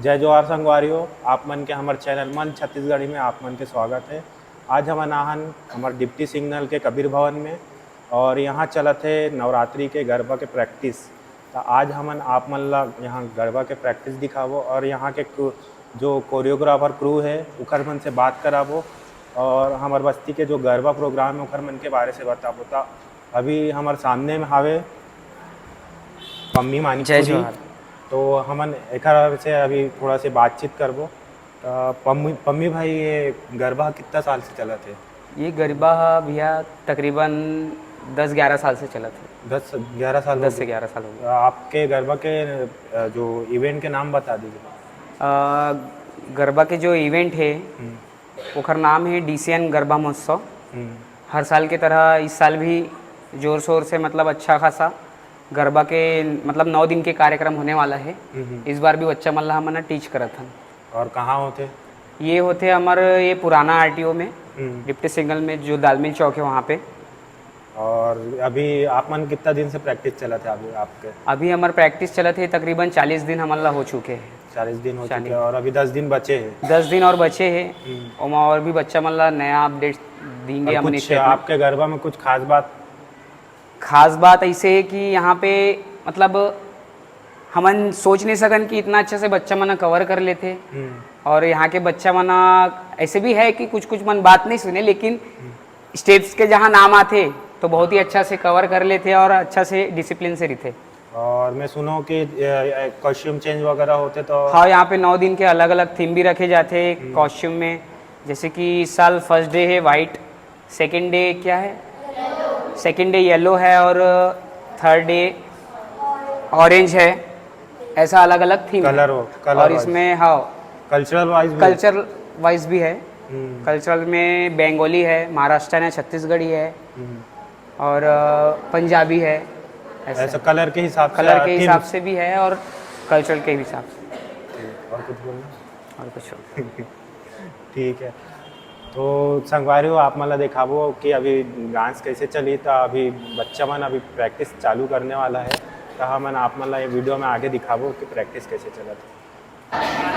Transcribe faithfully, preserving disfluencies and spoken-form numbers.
जय जोहार संगवारी हो, आप मन के हमर चैनल मन छत्तीसगढ़ी में आप मन के स्वागत है। आज हमन आहन हमर डिप्टी सिग्नल के कबीर भवन में और यहाँ चलत है नवरात्रि के गरबा के प्रैक्टिस। तो आज हमन आप मन ला यहाँ गरबा के प्रैक्टिस दिखाबो और यहाँ के कु-, जो कोरियोग्राफर क्रू है उखर मन से बात कराबो और हमर बस्ती के जो गरबा प्रोग्राम है उखर मन के बारे से बताबो। तो अभी हमर सामने में हावे पम्मी मानिक जय जी। जोहार। तो हमन एकर से अभी थोड़ा से बातचीत करबो। तो पम्मी, पम्मी भाई, ये गरबा कितना साल से चलत है? ये गरबा ह भैया तकरीबन दस ग्यारह साल से चलत है। दस ग्यारह साल हो दस से गए। ग्यारह साल हो गए। आपके गरबा के, अ, जो इवेंट के नाम बता दीजिए। अ, गरबा के जो इवेंट है हम्म। ओकर नाम है डीसीएन गरबा महोत्सव। हम्म। हर साल की तरह इस साल भी जोर शोर से, मतलब, अच्छा खासा गरबा के, मतलब, नौ दिन के कार्यक्रम होने वाला है। हम्म। इस बार भी बच्चा मन ला हमन टीच करत हन। और कहाँ होथे? ये होथे हमर ये पुराना आरटीओ में, हम्म। डिप्टी सिग्नल में जो दालमिल चौक है वहाँ पे। और अभी आप मन कितना दिन से प्रैक्टिस चलत है अभी आपके? अभी हमर प्रैक्टिस चलत है, तकरीबन चालीस दिन हमन ला हो चुके हैं। चालीस दिन हो चुके चालीस। हैं और अभी दस दिन बचे हैं। दस दिन और बचे हैं। हम्म। ओमा और भी बच्चा मन ला नया अपडेट देंगे और हमन कुछ इस step में। आपके गरबा में कुछ खास बात? खास बात ऐसे है कि यहाँ पे, मतलब, हमन सोच नहीं सकन कि इतना अच्छा से बच्चा मन कवर कर लेथे। हम्म। और यहाँ के बच्चा मन ऐसे भी है कि कुछ कुछ मन बात नहीं सुने, लेकिन हम्म। स्टेप्स के जहाँ नाम आथे तो बहुत ही अच्छा से कवर कर लेथे और अच्छा से डिसिप्लिन से रहिथे। और मैं सुनो कि, अ, अ, कॉस्ट्यूम चेंज वगैरह होथे तो? हाँ, यहाँ पे नौ दिन के अलग-अलग थीम भी रखे जाथे हम्म। कॉस्ट्यूम में। जैसे कि इस साल फर्स्ट डे है वाइट, सेकंड डे क्या है? सेकंड डे येलो है और थर्ड डे ऑरेंज है। ऐसा अलग-अलग थीम है। कलर हो, कलर और वाइज। इसमें, हाँ, कल्चरल वाइज भी है। कल्चर वाइज भी है। हम्म। कल्चरल में बंगाली है, महाराष्ट्रन है, छत्तीसगढ़ी है हम्म। और, अ, पंजाबी है। ऐसा ऐसा है। कलर के हिसाब से, कलर के थीम। हिसाब से भी है और कल्चरल के हिसाब से। ठीक, और कुछ बोलना? और कुछ नहीं। ठीक है, तो संगवारी हो, आप मन ला दिखाबो कि अभी डांस कैसे चली। तो अभी बच्चा मन अभी प्रैक्टिस चालू करने वाला है, तो हमन आप मन ला ये वीडियो में आगे दिखाबो कि प्रैक्टिस कैसे चलत है।